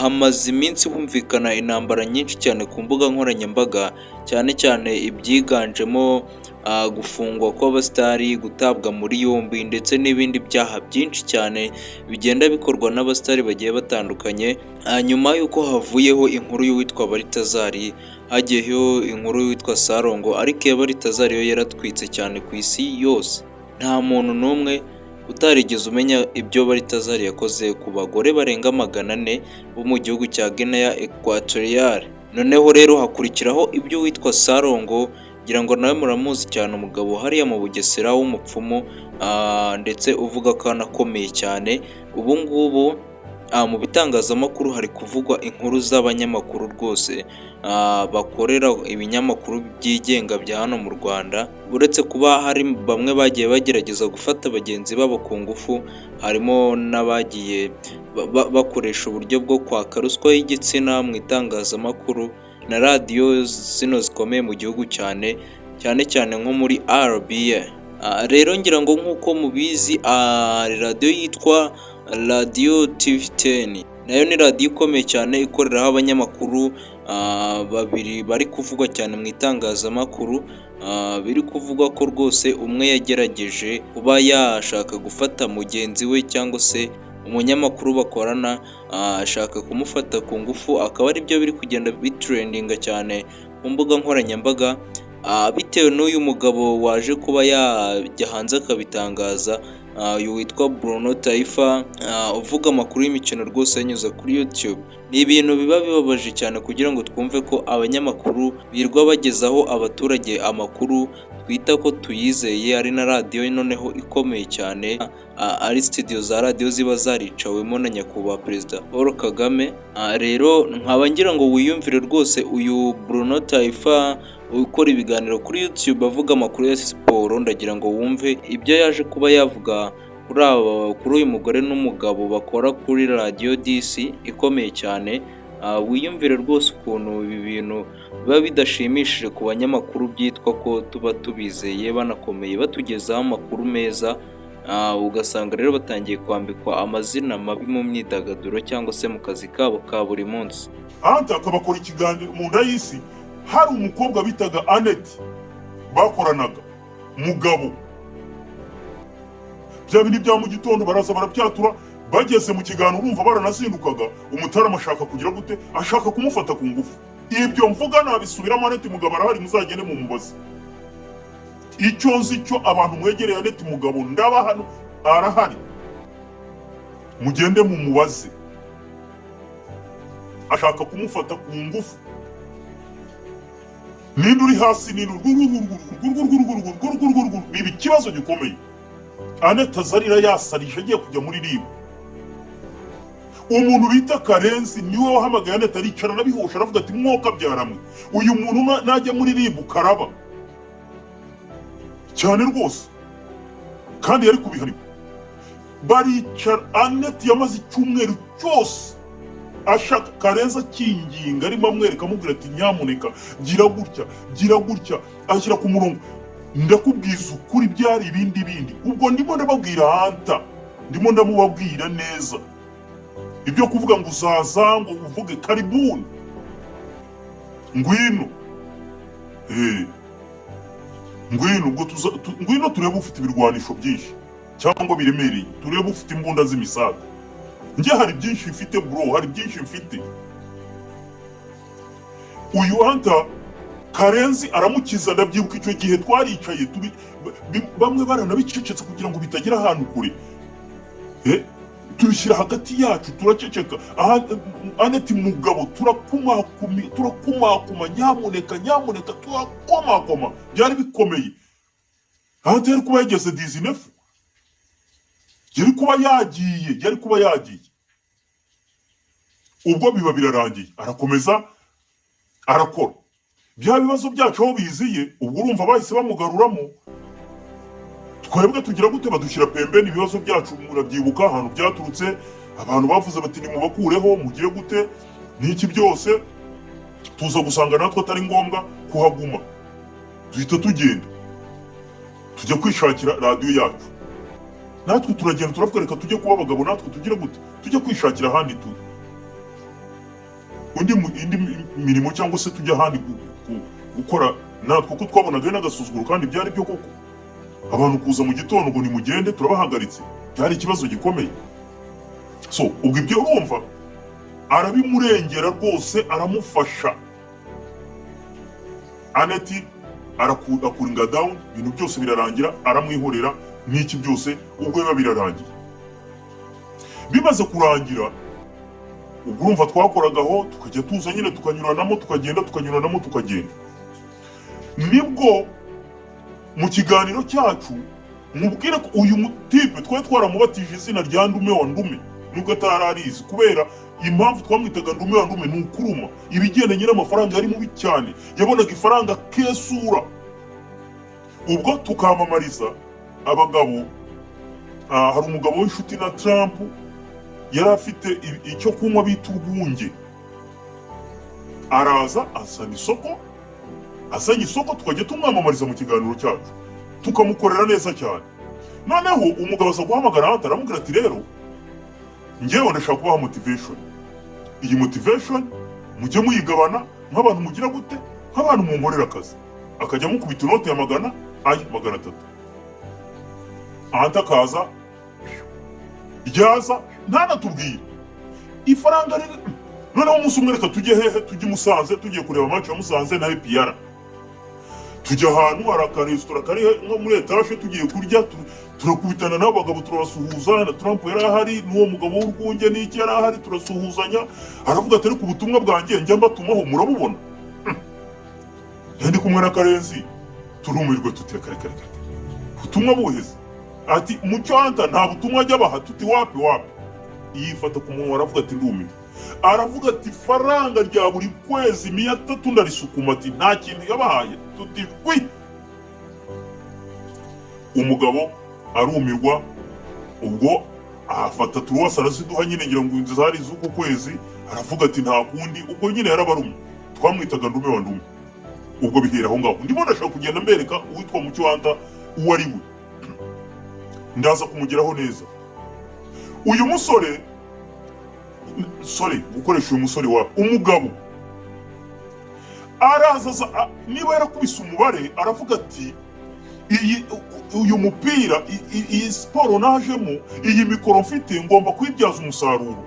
Hamaze iminsi humvikana intambara nyinshi cyane ku mbuga nkoranyambaga, cyane cyane ibyiganjemo gufungwa kw'abasitari, gutabwa muri yombi ndetse n'ibindi byaha byinshi cyane bigenda bikorwa n'abasitari bagiye batandukanye. Nyuma y'uko havuyeho inkuru y'uwitwa Baritazari, hagiyeho inkuru y'uwitwa Sarongo, ariko iya Baritazari yo yaratwitse cyane ku isi yose. Nta muntu n'umwe utarigeze umenya ibyo Baritazari yakoze ku bagore barenga 400 bo mu gihugu cya Guinea Equatoriale. Noneho rero hakurikiraho ibyo witwa Sarongo, ngira ngo nawe muramuzi cyane, umugabo hariya mu Bugesera w'umupfumu, ndetse uvuga ko anakomeye cyane. Ubu ngubu mu bitangazamakuru hari kuvugwa inkuru z'abanyamakuru rwose bakorera ibinyamakuru byigenga bya hano mu Rwanda. Uretse kuba hari bamwe bagiye bagerageza gufata bagenzi babo ku ngufu, harimo n'abagiye bakoresha uburyo bwo kwaka ruswa y'igitsina mu itangazamakuru na radiyo zino zikomeye mu gihugu, cyane cyane cyane nko muri RBA. Rero ngira ngo nk'uko mubizi, radiyo yitwa Radiyo TV 10 nayo ni radiyo ikomeye cyane, ikoreraho abanyamakuru babiri bari kuvugwa cyane mu itangazamakuru. Biri kuvugwa ko rwose umwe yagerageje kuba yashaka gufata mugenzi we cyangwa se umunyamakuru bakorana, ashaka kumufata ku ngufu, akaba aribyo biri kugenda bitrendinga cyane ku mbuga nkoranyambaga, bitewe n'uyu mugabo waje kuba yajya hanze akabitangaza, uyu witwa Bruno Taifa, uvuga amakuru y'imikino rwose yanyuze kuri YouTube. Ni ibintu biba bibabaje cyane kugira ngo twumve ko abanyamakuru birirwa bagezaho abaturage amakuru twita ko tuyizeye, ari na radiyo noneho ikomeye cyane, ari studio za radiyo ziba zaricawemo na nyakubahwa Perezida Paul Kagame. Rero nkaba ngira ngo wiyumvire rwose uyu Bruno Taifa ukora ibiganiro kuri YouTube avuga amakuru ya siporo, ndagira ngo wumve ibyo yaje kuba yavuga kuri aba, kuri uyu mugore n'umugabo bakora kuri radiyo DC ikomeye cyane. Wiyumvire rwose ukuntu ibi bintu biba bidashimishije ku banyamakuru byitwa ko tuba tubizeye, banakomeye, batugezaho amakuru meza, ugasanga rero batangiye kwambikwa amazina mabi mu myidagaduro cyangwa se mu kazi kabo ka buri munsi. Anta akabakora ikiganiro mu nda y'isi. Hari umukobwa bitaga Aneti bakoranaga mugabo, bya bindi bya mu gitondo baraza barabyatura, bageze mu kiganiro urumva baranazindukaga. Umutarama ashaka kugira gute? Ashaka kumufata ku ngufu. Ibyo mvuga nabisubiramo, Aneti Mugabo arahari, muzagende mumubaze. Icyo nzi cyo, abantu mwegereye Aneti Mugabo, ndaba hano arahari, mugende mumubaze. Ashaka kumufata ku ngufu. Ninde uri hasi? Ninde? Biba ikibazo gikomeye. Aneta azarira yasarije, agiye kujya muri RIB. Umuntu bita Karenzi niwe wahamagaye Aneta, aricara arabihosha, aravuga ati: "Mwoka byaramwe, uyu muntu najya muri RIB karaba cyane rwose." Kandi yari kubihanirwa. Baricara, Aneti yamaze icyumweru cyose ashaka Karenzi, akinginga, arimo amwereka, amubwira ati: "Nyamuneka gira gutya, gira gutya," ashyira ku murongo. Ndakubwiza ukuri, byari ibindi bindi. Ubwo ndimo ndababwira Hanta, ndimo ndamubabwira neza. Ibyo kuvuga ngo uzaza ngo uvuge karibuni, ngwino, ngwino, ubwo ngwino turebe ufite ibirwanisho byinshi cyangwa biremereye, turebe ufite imbunda z'imisaga. Njye hari byinshi mfite, bro, hari byinshi mfite. Uyu Hanta, Karenzi aramukiza. Ndabyibuka icyo gihe twaricaye bamwe baranabicecetse kugira ngo bitagera ahantu kure. Tubishyira hagati yacu, turaceceka. Aha, Aneti Mugabo turakumakuma, nyamuneka, nyamuneka, turakomakoma. Byari bikomeye. Ahandi yari kuba yageze 19, yari kuba yagiye, yari kuba yagiye. Ubwo biba birarangiye, arakomeza arakora. Bya bibazo byacu aho biziye, ubwo urumva bahise bamugaruramo. Twebwe tugira gute? Badushyira pembeni. Ibibazo byacu murabyibuka ahantu byaturutse. Abantu bavuze bati nimubakureho, mugire gute n'iki byose. Tuza gusanga natwe atari ngombwa kuhaguma, duhita tugenda tujya kwishakira radiyo yacu. Natwe turagenda, turavuga reka tujye kuba abagabo, natwe tugire gute, tujye kwishakira ahandi tu undi indi mirimo cyangwa se tujya ahandi gukora natwe, kuko twabonaga ari n'agasuzuguro. Kandi byari byo koko, abantu kuza mu gitondo ngo nimugende turabahagaritse, byari ikibazo gikomeye. So ubwo ibyo urumva arabimurengera rwose, aramufasha. Aneti acoolinga down, ibintu byose birarangira, aramwihorera n'iki byose. Ubwo biba birarangiye. Bimaze kurangira, ubwo urumva twakoragaho, tukajya tuza nyine tukanyuranamo, tukagenda, tukanyuranamo, tukagenda. Nibwo mu kiganiro cyacu mubwire ko uyu mutipe twari twaramubatije izina rya Ndume wa Ndume, nubwo atari arizi. Kubera impamvu twamwitaga Ndume wa Ndume ni ukuruma ibigendanye n'amafaranga. Yari mubi cyane, yabonaga ifaranga kesura. Ubwo tukamamariza abagabo. Hari umugabo w'inshuti na Trump, yari afite icyo kunywa bita urwunge. Araza azana isoko, azanye isoko tukajya tumwamamariza mu kiganiro cyacu, tukamukorera neza cyane. Noneho umugabo aza guhamagara Hunter, aramubwira ati rero njyewe ndashaka kubaha motivation. Iyi motivation mujye muyigabana nk'abantu mugira gute, nk'abantu munkorera akazi. Akajya amukubita inote ya 100, ayi 300. Hunter akaza ryaza ntanatubwire ifaranga riri. Noneho umunsi umwe, reka tujye hehe? Tujye i Musanze, tugiye kureba match ya Musanze na APR. Tujya ahantu hari akaresitora kari nko muri etaje, tugiye kurya, turakubitana n'abagabo, turabasuhuza. Na Trump yari ahari, n'uwo mugabo w'urwunge n'iki yari ahari, turasuhuzanya. Aravuga ati ariko ubutumwa bwanjye njya mbatumaho murabubona? Ndi kumwe na Karenzi, turumirwa, tuti kare kare kare, ubutumwa buheze? Ati Mucyo Hunter nta butumwa ajya abaha. Tuti wapi, wapi. Yifata ku munwa, aravuga ati ndumiwe. Aravuga ati faranga rya buri kwezi 300 ndarisukuma. Ati nta kintu yabahaye. Tuti kwi. Umugabo arumirwa. Ubwo afata turuwasi araziduha nyine, ngira ngo inzu zari iz'uko kwezi. Aravuga ati nta kundi. Ubwo nyine yarabarumye, twamwitaga Ndume wa Ndume. Ubwo bihera aho ngaho. Ndimo ndashaka kugenda mbereka uwitwa Mucyo Hunter uwo ari we, ndaza kumugeraho neza. Uyu musore, sorry gukoresha uyu musore wa umugabo, araza niba yarakubise umubare, aravuga ati iyi uyu mupira, iyi siporo najemo, iyi mikoro mfite, ngomba kuyibyaza umusaruro.